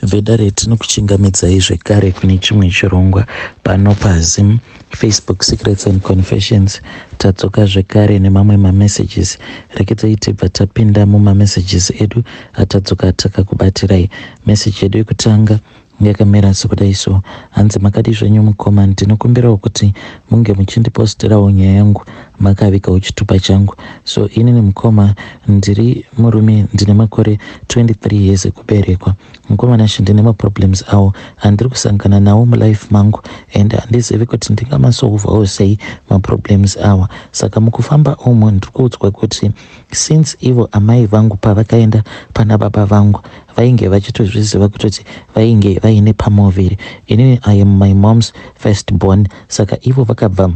Vedare tinokuchingamidzai zvekare kune chimwe chirongwa pano paZim Facebook Secrets and Confessions. Tadzoka zvekare nemamwe mamessages. Rekedzai tibva tapinda mumamessages edu atadzoka takakubatirai. Message yedu yekutanga yakamira sekudai so. Hanzi makadii zvenyu mukoma, ndinokumbirawo kuti munge muchindipostirawo nyaya yangu makavigawo chitupa changu. So inini mukoma ndiri murume ndine makore 23 years ekuberekwa. Mukoma Nashe ndine maproblems awo andiri kusangana nawo mulife mangu and handizivi kuti ndingamasolvawo sei maproblems awa. Saka mukufamba umu ndiri kuudzwa kuti since ivo amai vangu pavakaenda pana baba vangu vainge vachitozviziva kutoti vainge vaine pamuviri. Inini I am my mom's first born, saka ivo vakabva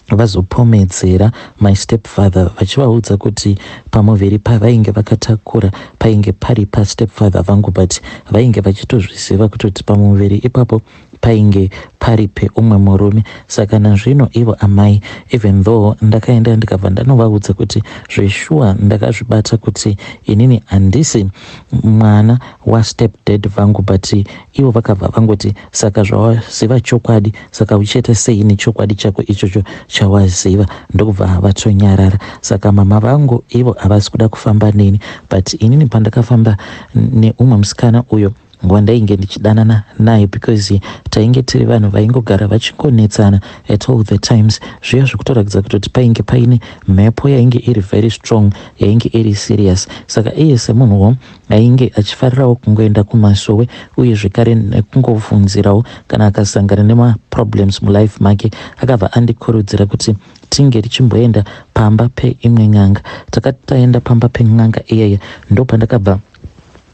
vazopomedzera my stepfather vachivaudza kuti pamuviri pavainge vakatakura painge pari pastepfather vangu, but vainge vachitozviziva kutoti pamuviri ipapo painge pari peumwe murume. Saka nazvino ivo amai, even though ndakaenda ndikabva ndanovaudza kuti zveshuwa ndakazvibata kuti inini handisi mwana wastepdad vangu, but ivo vakabva vangoti saka zvawaziva chokwadi, saka uchaita sei nechokwadi chako ichocho chawaziva? Ndokubva vatonyarara. Saka mama vangu ivo havasi kuda kufamba neni, but inini pandakafamba neumwe musikana uyo wandainge ndichidanana naye, because tainge tiri vanhu vaingogara vachingonetsana at all the times, zviya zvekutoratidza kutoti painge paine mhepo yainge iri very strong, yainge iri serious. Saka iye semunhuwo ainge achifarirawo kungoenda kumasowe uye zvekare nekungovhunzirawo kana akasangana nemaproblems mulife make, akabva andikurudzira kuti tinge tichimboenda pamba peimwe n'anga. Takati taenda pamba pen'anga iyeye, ndopandakabva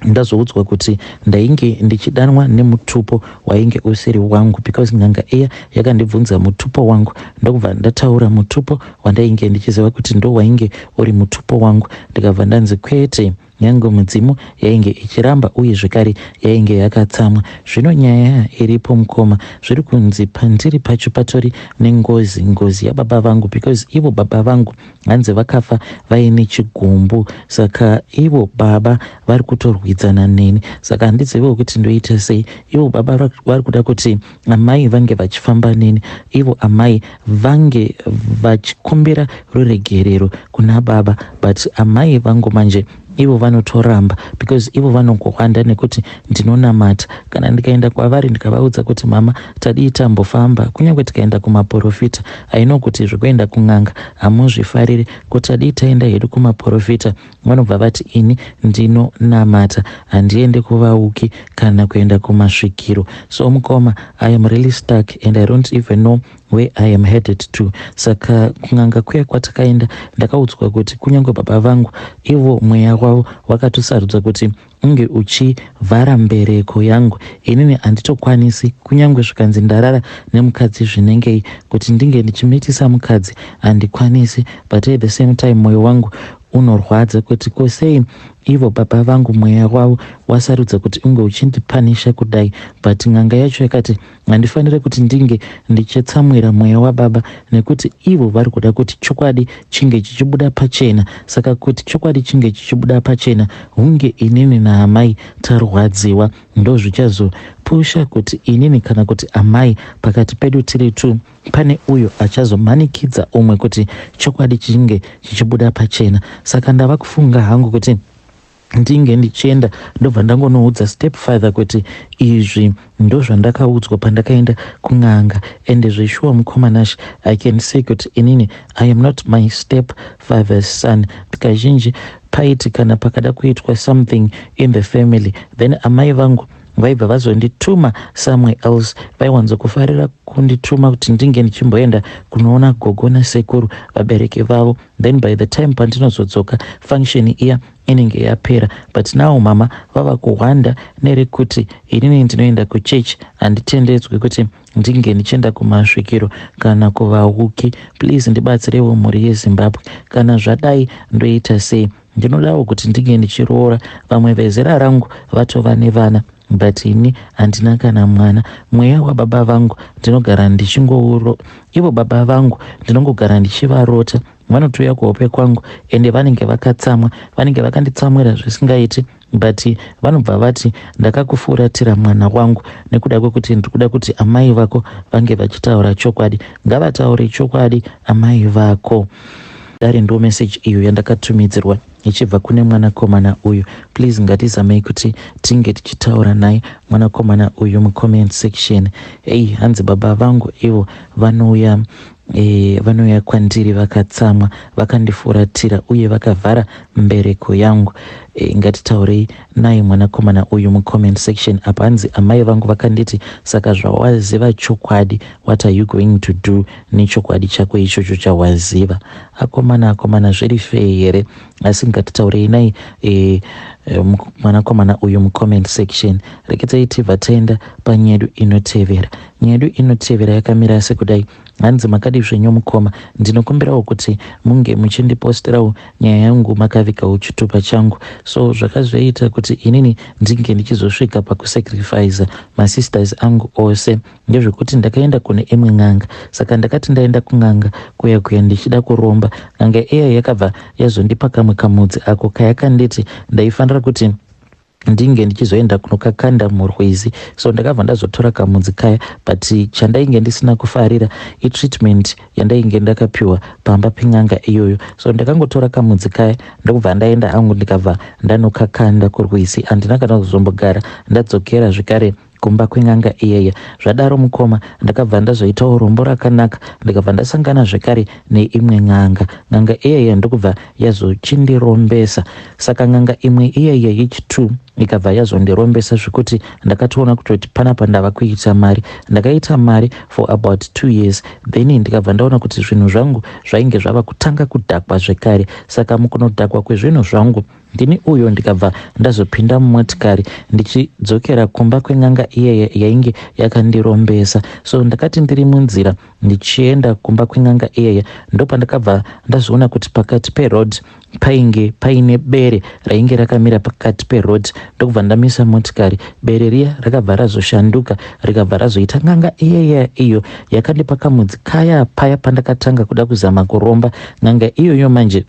ndazoudzwa kuti ndainge ndichidanwa nemutupo wainge usiri wangu, because n'anga iya yakandibvunza mutupo wangu, ndokubva ndataura mutupo wandainge ndichiziva kuti ndo wainge uri mutupo wangu. Ndikabva ndanzi kwete, nyange mudzimu yainge ichiramba uye zvekare yainge yakatsamwa. Zvino nyaya iripo mukoma, zviri kunzi pandiri pacho patori nengozi, ngozi yababa vangu, because ivo baba vangu hanzi vakafa vaine chigumbu. Saka ivo baba vari kutorwidzana neni, saka handiziviwo kuti ndoita sei. Ivo baba vari kuda kuti amai vange vachifamba neni, ivo amai vange vachikumbira ruregerero kuna baba, but amai vangu manje ivo vanotoramba, because ivo vanongohwanda nekuti ndinonamata. Kana ndikaenda kwavari ndikavaudza kuti mama, tadii tambofamba, kunyange tikaenda kumaprofita, aino kuti zvekuenda kun'anga hamuzvifariri, kuti tadii taenda hedu kumaprofita, vanobva vati ini ndinonamata, handiendi kuvauki kana kuenda kumasvikiro. So mukoma, I am really stuck and I don't even know where I am headed to. Saka kun'anga kuya kwatakaenda, ndakaudzwa kuti kunyange baba vangu ivo mweya wavo wakatosarudza kuti unge uchivhara mbereko yangu, inini handitokwanisi. Kunyange zvikanzi ndarara nemukadzi zvinengei, kuti ndinge ndichimitisa mukadzi handikwanisi. But at the same time mwoyo wangu unorwadza kuti kosei ivo baba vangu mweya wavo wasarudza kuti unge uchindipanisha kudai. But n'anga yacho yakati handifaniri kuti ndinge ndichitsamwira mweya wababa, nekuti ivo vari kuda kuti chokwadi chinge chichibuda pachena. Saka kuti chokwadi chinge chichibuda pachena, hunge inini naamai tarwadziwa, ndo zvichazopusha kuti inini kana kuti amai pakati pedu tiri two pane uyo achazomanikidza umwe kuti chokwadi chinge chichibuda pachena. Saka ndava kufunga hangu kuti ndinge ndichienda ndobva ndangonoudza step father kuti izvi ndo zvandakaudzwa pandakaenda kun'anga. Ende zveshuwa mukoma Nash, I can say kuti inini I am not my step father's son. Kazhinji paiti kana pakada kuitwa something in the family, then amai vangu vaibva vazondituma somewhere else. Vaiwanzokufarira kundituma kuti ndinge ndichimboenda kunoona gogo nasekuru, vabereki vavo. Then by the time pandinozodzoka, function iya inenge yapera. But now mama vava kuhwanda nerekuti inini ndinoenda kuchechi, handitendedzwi kuti ndinge ndichienda kumasvikiro kana kuvauki. Please ndibatsirewo, mhuri yeZimbabwe. Kana zvadai ndoita sei? Ndinodawo kuti ndinge ndichiroora. Vamwe vezera rangu vatova nevana, but ini handina kana mwana. Mweya wababa vangu ndinogara ndichingouro, ivo baba vangu ndinongogara ndichivarota. Vanotouya kuhope kwangu ende vanenge vakatsamwa, vanenge vakanditsamwira zvisingaiti. But vanobva vati ndakakufuratira mwana wangu nekuda kwekuti ndiri kuda kuti amai vako vange vachitaura chokwadi. Ngavataure chokwadi amai vako. Dare ndo message iyo yandakatumidzirwa ichibva kune mwanakomana uyu. Please ngatizamei kuti tinge tichitaura naye mwanakomana uyu mucomment section. Ei, hanzi baba vangu ivo vanouya vanouya kwandiri vakatsamwa, vakandifuratira uye vakavhara mbereko yangu. Ngatitaurei naye mwanakomana uyu mucomment section. Apa hanzi amai vangu vakanditi, saka zvawaziva chokwadi, what are you going to do nechokwadi chako ichocho chawaziva? Akomana, akomana, zviri fair here? Asi ngatitaurei naye mwanakomana uyu mucomment section. Rekedzai tibva taenda panyedu inotevera. Nyedu inotevera yakamira sekudai. Hanzi, makadi zvenyu mukoma? Ndinokumbirawo kuti munge muchindiposterawo nyaya yangu makavigawo chitupa changu. So zvakazoita kuti inini ndinge ndichizosvika pakusacrifica masisters angu ose ndezvekuti ndakaenda kune imwe n'anga. Saka ndakati ndaenda kun'anga kuya kuya ndichida kuromba, n'anga iya yakabva yazondipa kamwe kamudzi ako kayakanditi ndaifanira kuti ndinge ndichizoenda kunokakanda murwizi. So ndakabva ndazotora kamudzi kaya, but chandainge ndisina kufarira itreatment yandainge ndakapiwa pamba pen'anga iyoyo. So ndakangotora kamudzi kaya, ndokubva ndaenda angu, ndikabva ndanokakanda kurwizi. Handina kana kuzombogara ndadzokera zvekare kumba kwen'anga iyeye. Zvadaro mukoma, ndakabva ndazoitawo rombo rakanaka, ndikabva ndasangana zvekare neimwe n'anga. N'anga iyeye ndokubva yazochindirombesa. Saka n'anga imwe iyeye yechi2 ikabva yazondirombesa zvekuti ndakatoona kutoti panapa ndava kuita mari. Ndakaita mari for about 2 years, then ndikabva ndaona kuti zvinhu zvangu zvainge zvava kutanga kudhakwa zvekare. Saka mukunodhakwa kwezvinhu zvangu, ndini uyo ndikabva ndazopinda mumotikari ndichidzokera kumba kwen'anga iyeye yainge yakandirombesa. So ndakati ndiri munzira ndichienda kumba kwen'anga iyeye, ndopandakabva ndazoona kuti pakati peroad painge paine bere rainge rakamira pakati peroad. Ndokubva ndamisa motikari. Bere riya rakabva razoshanduka, rikabva razoita n'anga iyeye iyo yakandipa kamudzi kaya paya pandakatanga kuda kuzama kuromba. N'anga iyoyo manje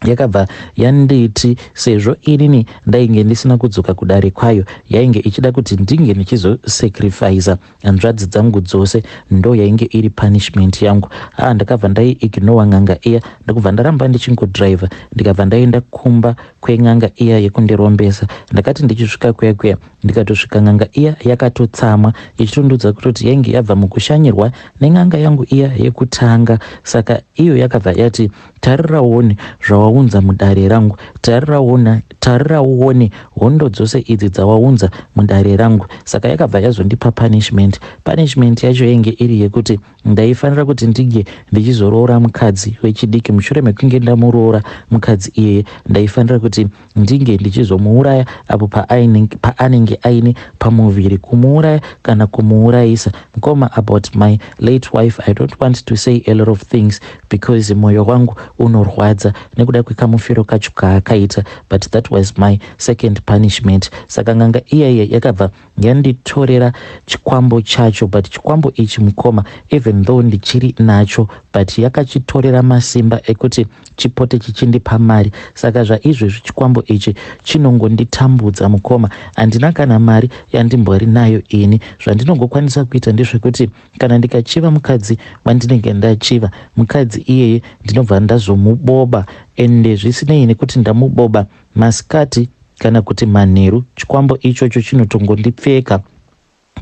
yakabva yanditi sezvo inini ndainge ndisina kudzoka kudare kwayo, yainge ichida kuti ndinge ndichizosacrifica hanzvadzi dzangu dzose. Ndo yainge iri punishment yangu. Ah, ndakabva ndaiignora n'anga iya, ndokubva ndaramba ndichingodhiraivha, ndikabva ndaenda kumba kwen'anga iya yekundirombesa. Ndakati ndichisvika kuya kuya, ndikatosvika n'anga iya yakatotsamwa, ichitondudza kutoti yainge yabva mukushanyirwa nen'anga yangu iya yekutanga. Saka iyo yakabva yati, tarira uone zvawaunza mudare rangu, tarira uone hondo dzose idzi dzawaunza mudare rangu. Saka yakabva yazondipa punishment. Punishment yacho yainge iri yekuti ndaifanira kuti ndinge ndichizoroora mukadzi wechidiki. Mushure mekunge ndamuroora mukadzi iyeye, ndaifanira kuti ndinge ndichizomuuraya apo paanenge aine pamuviri, kumuuraya kana kumuurayisa. Mukoma, about my late wife, I don't want to say a lot of things because mwoyo wangu unorwadza nekuda kwekamufiro kacho kaakaita, but that was my second punishment. Saka n'anga iyaiya yakabva yanditorera chikwambo chacho, but chikwambo ichi mukoma, even though ndichiri nacho, but yakachitorera masimba ekuti chipote chichindipa mari. Saka zvaizvezvi chikwambo ichi chinongonditambudza mukoma. Handina kana mari yandimbori nayo ini. Zvandinongokwanisa kuita ndezvekuti kana ndikachiva mukadzi wandinenge ndachiva, mukadzi iyeye ndinobva ndazomuboba. Ende zvisinei nekuti ndamuboba masikati kana kuti manheru, chikwambo ichocho chinotongondipfeka,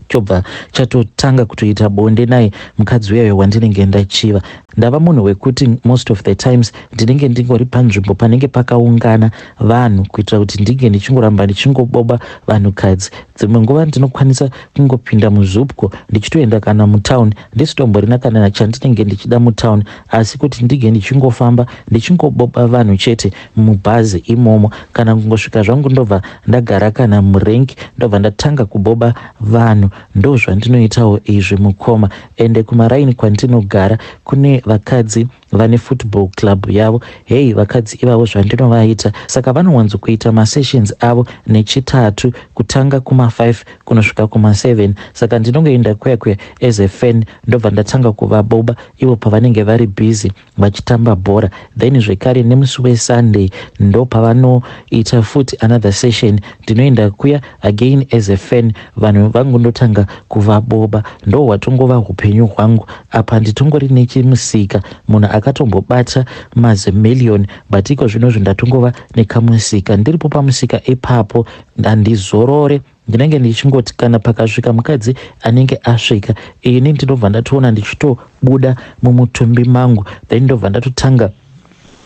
chobva chatotanga kutoita bonde naye mukadzi uyayo wandinenge ndachiva. Ndava munhu wekuti most of the times ndinenge ndingori panzvimbo panenge pakaungana vanhu kuitira kuti ndinge ndichingoramba ndichingoboba vanhukadzi. Dzimwe nguva ndinokwanisa kungopinda muZUPCO ndichitoenda kana mutauni, ndisitomborina kana chandinenge ndichida mutauni, asi kuti ndinge ndichingofamba ndichingoboba vanhu chete mubhazi imomo, kana kungosvika zvangu ndobva ndagara kana murank, ndobva ndatanga kuboba vanhu. Ndo zvandinoitawo izvi mukoma. Ende kumaraini kwandinogara kune vakadzi. Vane football club yavo. Hei, vakadzi ivavo zvandinovaita! Saka vanowanzokuita masessions avo neChitatu kutanga kuma5 kunosvika kuma7. Saka ndinongoenda kuya kuya as a fan, ndobva ndatanga kuvaboba ivo pavanenge vari busy vachitamba bhora. Then zvekare nemusi weSunday ndo pavanoita futi another session. Ndinoenda kuya again as a fan, vanhu vangu ndotanga kuvaboba. Ndo hwatongova upenyu hwangu apa. Nditongori nechimusika, munhu akatombobata mazimillion, but iko zvinozvi ndatongova nekamusika. Ndiripo pamusika ipapo, handizorore. Ndinenge ndichingoti kana pakasvika mukadzi anenge asvika, ini ndinobva ndatoona ndichitobuda mumutumbi mangu, then ndobva ndatotanga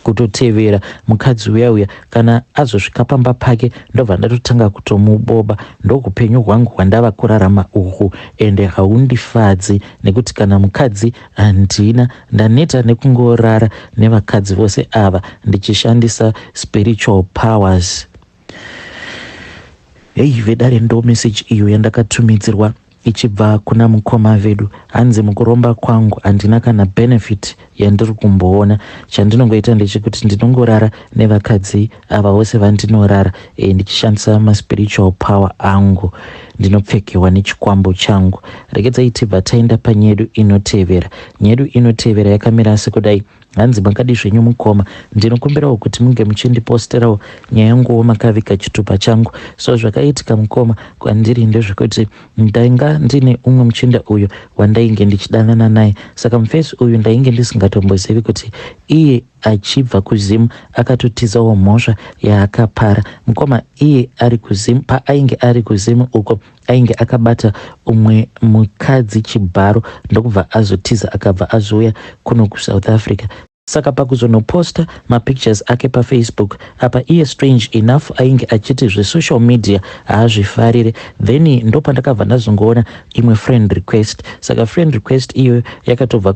kutotevera mukadzi uya uya. Kana azosvika pamba pake, ndobva ndatotanga kutomuboba. Ndokupenyu hwangu hwandava kurarama uhu, ende haundifadzi nekuti kana mukadzi handina. Ndaneta nekungorara nevakadzi vose ava ndichishandisa spiritual powers. Hei vedare, ndo message iyo yandakatumidzirwa ichibva kuna mukoma vedu. Hanzi, "Mukuromba kwangu handina kana benefit yandiri kumboona. Chandinongoita ndechekuti ndinongorara nevakadzi ava vose vandinorara ndichishandisa maspiritual power angu. Ndinopfekewa nechikwambo changu." Regedzai tibva taenda panyedu inotevera. Nyedu inotevera yakamira sekudai. Hanzi, "Makadi zvenyu mukoma? Ndinokumbirawo kuti munge muchindiposterawo nyaya yanguwo makaviga chitupa changu. So zvakaitika mukoma kwandiri ndezvekuti ndainga ndine umwe muchinda uyo wandainge ndichidanana naye. Saka mufesi uyu ndainge ndisingatombozivi kuti iye achibva kuZimu akatotizawo mhosva yaakapara. Mukoma, iye ari kuZimu, paainge ari kuZimu uko ainge akabata umwe mukadzi chibharo, ndokubva azotiza, akabva azouya kuno kuSouth Africa. Saka pakuzonoposta mapictures ake paFacebook apa, iye strange enough ainge achiti zvesocial media haazvifarire. Then ndopandakabva ndazongoona imwe friend request. Saka friend request iyoyo yakatobva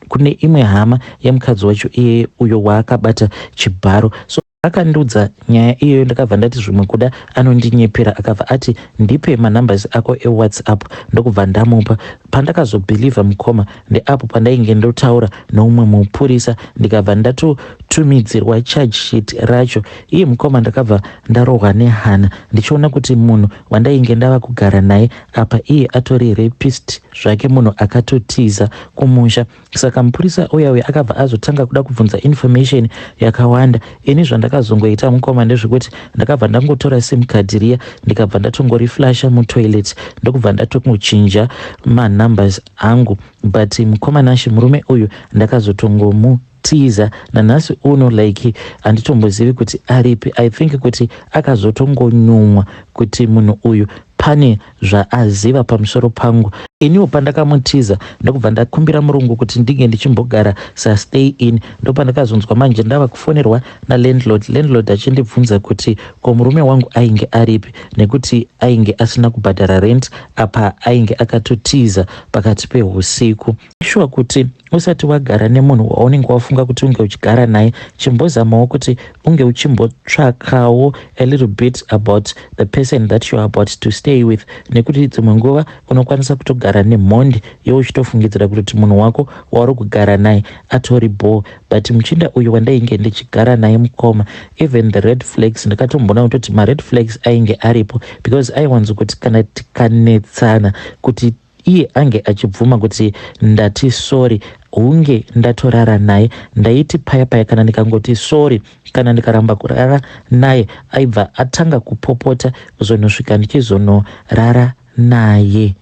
kune imwe hama yemukadzi wacho iye uyo waakabata chibharo. So akandiudza nyaya iyoyo, ndakabva ndati zvimwe kuda anondinyepera. Akabva ati ndipe manumbers ako eWhatsApp, ndokubva ndamupa. Pandakazobhilivha mukoma, ndeapo pandainge ndotaura noumwe mupurisa, ndikabva ndatotumidzirwa charge sheet racho. Iye mukoma, ndakabva ndarohwa nehana ndichiona kuti munhu wandainge ndava kugara naye apa iye atori rapist zvake, munhu akatotiza kumusha. Saka mupurisa uya uya akabva azotanga kuda kubvunza information yakawanda. Ini zvandakazongoita mukoma ndezvekuti ndakabva ndangotora SIM card riya, ndikabva ndatongoriflasha mutoilet, ndokubva ndatongochinja manumbers angu. But mukoma Nashe, murume uyu ndakazotongomutiza. Nanhasi uno like handitombozivi kuti aripi. I think kuti akazotongonyumwa kuti munhu uyu pane zvaaziva pamusoro pangu. Iniwo pandakamutiza, ndokubva ndakumbira murungu kuti ndinge ndichimbogara sastay in. Ndopandakazonzwa manje ndava kufonerwa nalandlord, landlord achindibvunza kuti ko murume wangu ainge aripi, nekuti ainge asina kubhadhara rent, apa ainge akatotiza pakati peusiku. Shuwa kuti usati wagara nemunhu waunenge wafunga kuti unge uchigara naye, chimbozamawo kuti unge uchimbotsvakawo a little bit about the person that you are about to stay with, nekuti dzimwe nguva unokwanisa kutogara nemhondi iwe uchitofungidzira kuti munhu wako wauri kugara naye atori bho. But muchinda uyu wandainge ndichigara naye mukoma, even the red flags ndakatomboona kutoti mared flags ainge aripo, because aiwanzo kuti kana tikanetsana, kuti iye ange achibvuma kuti ndati sorry, hunge ndatorara naye. Ndaiti paya paya kana ndikangoti sorry, kana ndikaramba kurara naye, aibva atanga kupopota kuzonosvika ndichizonorara naye.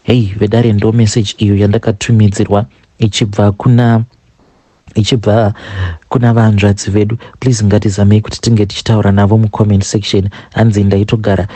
Hei vedare, ndo message iyo yandakatumidzirwa ichibva kuna vanzvadzi vedu. Please ngatizamei kuti tinge tichitaura navo mucomment section. Hanzi, "Ndaitogara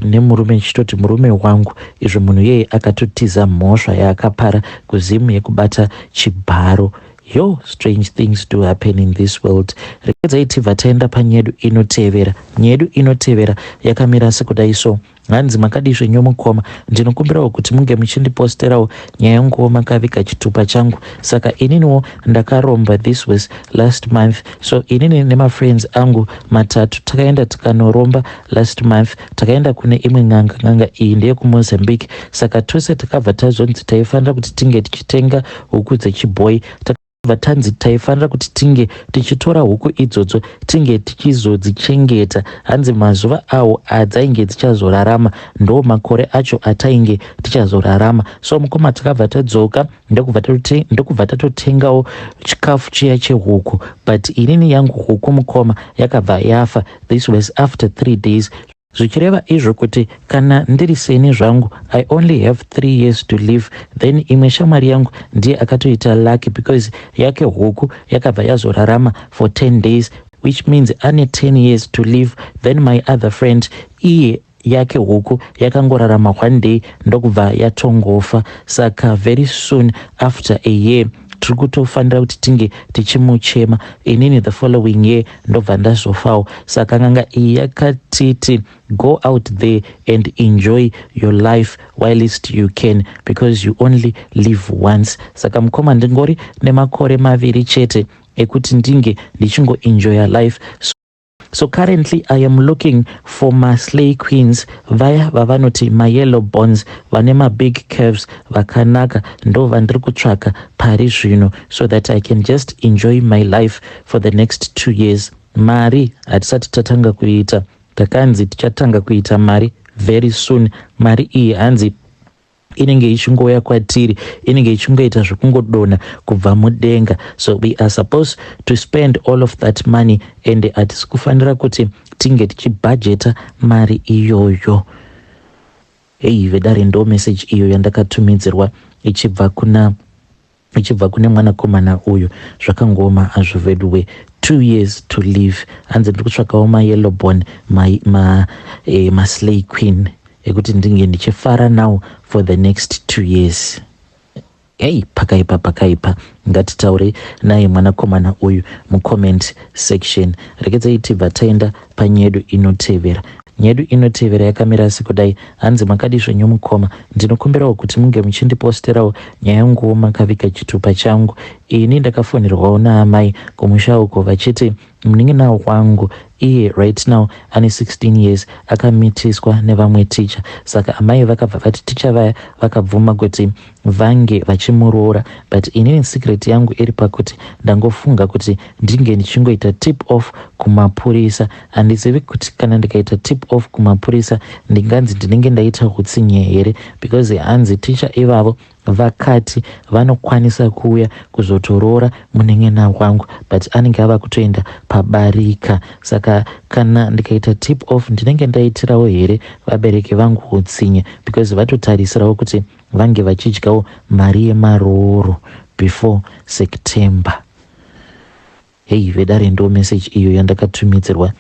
nemurume ndichitoti murume wangu, izvo munhu iyeye akatotiza mhosva yaakapara kuZimu yekubata chibharo." Yo, strange things do happen in this world. Regedzai tibva taenda panyedu inotevera. Nyedu inotevera yakamira sekudai so. Hanzi, "Makadii zvenyu mukoma? Ndinokumbirawo kuti munge muchindiposterawo nyaya yanguwo makaviga chitupa changu. Saka ininiwo ndakaromba. This was last month. So inini nemafriends angu matatu takaenda tikanoromba last month. Takaenda kune imwe n'anga. N'anga iyi ndeyekuMozambique. Saka tose takabva tazonzi taifanira kuti tinge tichitenga huku dzechibhoi. Takabva tanzi taifanira kuti tinge tichitora huku idzodzo, tinge tichizodzichengeta. Hanzi mazuva awo adzainge dzichazorarama ndo makore acho atainge tichazorarama. So mukoma, takabva tadzoka, ndokubva tatotengawo chikafu chiya chehuku, but inini yangu huku, mukoma, yakabva yafa. This was after 3 days, zvichireva izvo kuti kana ndiri seni zvangu, I only have 3 years to live. Then imwe shamwari yangu ndiye akatoita lucky because yake huku yakabva yazorarama for 10 days, which means ane 10 years to live. Then my other friend, iye yake huku yakangorarama one day, ndokubva yatongofa. Saka very soon, after a year, tiri kutofanira kuti tinge tichimuchema. Inini the following year ndobva ndazofawo. Saka n'anga iyi yakatiti, 'Go out there and enjoy your life whilst you can, because you only live once.' Saka mukoma, ndingori nemakore 2 chete ekuti ndinge ndichingoenjoya life. So currently I am looking for maslay queens, vaya vavanoti mayellow bones, vane mabig curves, vakanaka. Ndo vandiri kutsvaka pari zvino so that I can just enjoy my life for the next 2 years. Mari hatisati tatanga kuita. Takanzi tichatanga kuita mari very soon. Mari iyi, hanzi, inenge ichingouya kwatiri, inenge ichingoita zvekungodonha kubva mudenga. So we are supposed to spend all of that money and hatisi kufanira kuti tinge tichibhajeta mari iyoyo." Hei vedare, ndo message iyo yandakatumidzirwa ichibva kune mwanakomana uyu. Zvakangoma hazvo veduwe. 2 years to live. Hanzi ndiri kutsvakawo mayellow bone, maslay queen ekuti ndinge ndichifara now for the next 2 years. Hei, pakaipa, pakaipa. Ngatitaure naye mwanakomana uyu mucomment section. Rekedzai tibva taenda panyedu inotevera. Nyedu inotevera yakamira sekudai. Hanzi, "Makadi zvenyu mukoma? Ndinokumbirawo kuti munge muchindiposterawo nyaya yanguwo makaviga chitupa changu. Ini ndakafonherwawo naamai kumusha uko vachiti munin'ina wangu, iye right now ane 16 years, akamitiswa nevamwe ticha. Saka amai vakabva vati ticha vaya vakabvuma kuti vange vachimuroora, but inini secret yangu iri pakuti ndangofunga kuti ndinge ndichingoita tip off kumapurisa. Handizivi kuti kana ndikaita tip off kumapurisa ndinganzi ndinenge ndaita utsinye here, because hanzi ticha ivavo vakati vanokwanisa kuuya kuzotoroora munin'ina wangu, but anenge ava kutoenda pabarika. Saka kana ndikaita tip off ndinenge ndaitirawo here vabereki vangu utsinye, because vatotarisirawo kuti vange vachidyawo mari yemarooro before September?" Hei vedare, ndo message iyo yandakatumidzirwa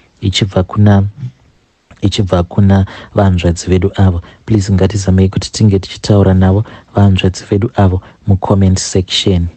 ichibva kuna vanzvadzi vedu avo. Please, ngatizamei kuti tinge tichitaura navo vanzvadzi vedu avo mucomment section.